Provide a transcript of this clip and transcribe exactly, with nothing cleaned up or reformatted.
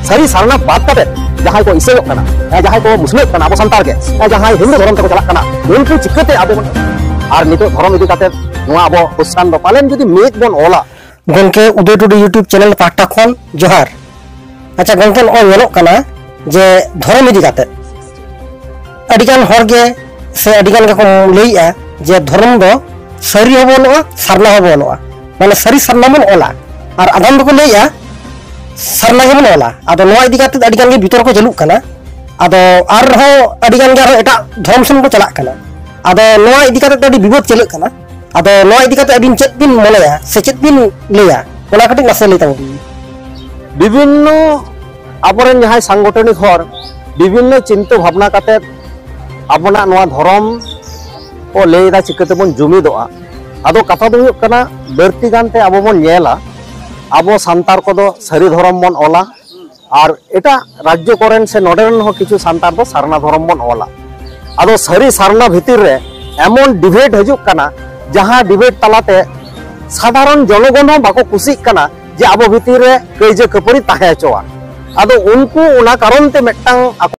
ᱥᱟᱹᱨᱤ ᱥᱟᱨᱱᱟ ᱵᱟᱫ ᱠᱟᱛᱮ ᱡᱟᱦᱟᱸᱭ ᱠᱚ ᱤᱥᱟᱹᱭᱚᱜ ᱠᱟᱱᱟ, ᱡᱟᱦᱟᱸᱭ ᱠᱚ ᱢᱩᱥᱞᱟᱹᱜ ᱠᱟᱱᱟ ᱟᱵᱚ ᱥᱟᱱᱛᱟᱲ ᱜᱮ, ᱡᱟᱦᱟᱸᱭ ᱦᱤᱱᱫᱩ ᱫᱷᱚᱨᱚᱢ ᱛᱮᱠᱚ ᱪᱟᱞᱟᱜ ᱠᱟᱱᱟ, ᱩᱱᱠᱩ ᱪᱤᱠᱟᱹᱛᱮ ᱟᱵᱚ ᱵᱚᱱ, ᱟᱨ ᱱᱤᱛᱚᱜ ᱫᱷᱚᱨᱚᱢ ᱤᱫᱤ ᱠᱟᱛᱮ ᱱᱚᱣᱟ ᱟᱵᱚ ᱠᱷᱨᱤᱥᱴᱟᱱ ᱫᱚ ᱯᱟᱞᱮᱱ ᱡᱩᱫᱤ ᱢᱤᱫ ᱵᱚᱱ ᱚᱞᱟ᱾ ᱜᱚᱢᱠᱮ ᱩᱫᱚᱭ ᱴᱩᱰᱩ YouTube ᱪᱮᱱᱮᱞ ᱯᱟᱦᱴᱟ ᱠᱷᱚᱱ ᱡᱚᱦᱟᱨ᱾ ᱟᱪᱪᱷᱟ ᱜᱚᱢᱠᱮ, ᱱᱚᱜᱼᱚᱭ ᱧᱮᱞᱚᱜ ᱠᱟᱱᱟ ᱡᱮ ᱫᱷᱚᱨᱚᱢ ᱤᱫᱤ ᱠᱟᱛᱮ ᱟᱹᱰᱤᱜᱟᱱ ᱦᱚᱲ ᱜᱮ ᱥᱮ ᱟᱹᱰᱤᱜᱟᱱ ᱜᱮᱠᱚ ᱞᱟᱹᱭᱮᱜᱼᱟ ᱡᱮ ᱫᱷᱚᱨᱚᱢ ᱫᱚ ᱥᱟᱹᱨᱤ ᱦᱚᱸ ᱵᱟᱹᱱᱩᱜᱼᱟ, ᱥᱟᱨᱱᱟ ᱦᱚᱸ ᱵᱟᱹᱱᱩᱜᱼᱟ, ᱢᱟᱱᱮ ᱥᱟᱹᱨᱤ ᱥᱟᱨᱱᱟ ᱵᱚᱱ ᱚᱞᱟ᱾ ᱟᱨ ᱟᱫᱚᱢ ᱫᱚᱠᱚ ᱞᱟᱹᱭᱮᱜᱼᱟ ᱥᱟᱨᱱᱟ ᱜᱮᱵᱚᱱ ᱚᱞᱟ᱾ ᱟᱫᱚ ᱱᱚᱣᱟ ᱤᱫᱤ ᱠᱟᱛᱮ ᱟᱹᱰᱤᱜᱟᱱ ᱜᱮ ᱵᱤᱛᱚᱨᱠᱚ ᱪᱟᱹᱞᱩᱜ ᱠᱟᱱᱟ᱾ ᱟᱫᱚ ᱟᱨᱦᱚᱸ ᱟᱹᱰᱤᱜᱟᱱ ᱜᱮ ᱟᱨᱦᱚᱸ ᱮᱴᱟᱜ ᱫᱷᱚᱨᱚᱢ ᱥᱮᱱ ᱠᱚ ᱪᱟᱞᱟᱜ ᱠᱟᱱᱟ᱾ ᱟᱫᱚ ᱱᱚᱣᱟ ᱤᱫᱤ ᱠᱟᱛᱮ ᱫᱚ ᱟᱹᱰᱤ ᱵᱤᱵᱟᱹᱫ ᱪᱟᱹᱞᱩᱜ ᱠᱟᱱᱟ᱾ ᱟᱫᱚ ᱱᱚᱣᱟ ᱤᱫᱤ ᱠᱟᱛᱮ ᱟᱹᱵᱤᱱ ᱪᱮᱫ ᱵᱤᱱ ᱢᱚᱱᱮᱭᱟ ᱥᱮ ᱪᱮᱫ ᱵᱤᱱ ᱞᱟᱹᱭᱟ, ᱚᱱᱟ ᱠᱟᱹᱴᱤᱡ ᱱᱟᱥᱮ ᱞᱟᱹᱭ ᱛᱟᱵᱚᱱ ᱵᱤᱱ᱾ ᱵᱤᱵᱷᱤᱱᱱᱚ ᱟᱵᱚᱨᱮᱱ ᱡᱟᱦᱟᱸᱭ ᱥᱟᱝᱜᱚᱴᱷᱚᱱᱤᱠ ᱦᱚᱲ ᱵᱤᱵᱷᱤᱱᱱᱚ ᱪᱤᱱᱛᱟᱹ ᱵᱷᱟᱵᱽᱱᱟ ᱠᱟᱛᱮ ᱟᱵᱚᱱᱟᱜ ᱱᱚᱣᱟ ᱫᱷᱚᱨᱚᱢ ᱠᱚ ᱞᱟᱹᱭ ᱮᱫᱟ ᱪᱤᱠᱟᱹ ᱛᱮᱵᱚᱱ ᱡᱩᱢᱤᱫᱚᱜᱼᱟ᱾ ᱟᱫᱚ ᱠᱟᱛᱷᱟ ᱫᱚ ᱦᱩᱭᱩᱜ ᱠᱟᱱᱟ, ᱵᱟᱹᱲᱛᱤ ᱜᱟᱱᱛᱮ ᱟᱵᱚ ᱵᱚᱱ ᱧᱮᱞᱟ, ᱟᱵᱚ ᱥᱟᱱᱛᱟᱲ ᱠᱚᱫᱚ ᱥᱟᱹᱨᱤ ᱫᱷᱚᱨᱚᱢ ᱵᱚᱱ ᱚᱞᱟ, ᱟᱨ ᱮᱴᱟᱜ ᱨᱟᱡᱽᱡᱚ ᱠᱚᱨᱮᱱ ᱥᱮ ᱱᱚᱰᱮ ᱨᱮᱱ ᱦᱚᱸ ᱠᱤᱪᱷᱩ ᱥᱟᱱᱛᱟᱲ ᱫᱚ ᱥᱟᱨᱱᱟ ᱫᱷᱚᱨᱚᱢ ᱵᱚᱱ ᱚᱞᱟ᱾ ᱟᱫᱚ ᱥᱟᱹᱨᱤ ᱥᱟᱨᱱᱟ ᱵᱷᱤᱛᱤᱨ ᱨᱮ ᱮᱢᱚᱱ ᱰᱤᱵᱮᱴ ᱦᱤᱡᱩᱜ ᱠᱟᱱᱟ, ᱡᱟᱦᱟᱸ ᱰᱤᱵᱮᱴ ᱛᱟᱞᱟᱛᱮ ᱥᱟᱫᱷᱟᱨᱚᱱ ᱡᱚᱱᱚᱜᱚᱱ ᱦᱚᱸ ᱵᱟᱠᱚ ᱠᱩᱥᱤᱜ ᱠᱟᱱᱟ ᱡᱮ ᱟᱵᱚ ᱵᱷᱤᱛᱤᱨ ᱨᱮ ᱠᱟᱹᱭᱡᱟᱹ ᱠᱷᱟᱹᱯᱟᱹᱨᱤ ᱛᱟᱦᱮᱸ ᱦᱚᱪᱚᱣᱟᱱ᱾ ᱟᱫᱚ ᱩᱱᱠᱩ ᱚᱱᱟ ᱠᱟᱨᱚᱱ ᱛᱮ ᱢᱤᱫᱴᱟᱝ ᱟᱠᱚ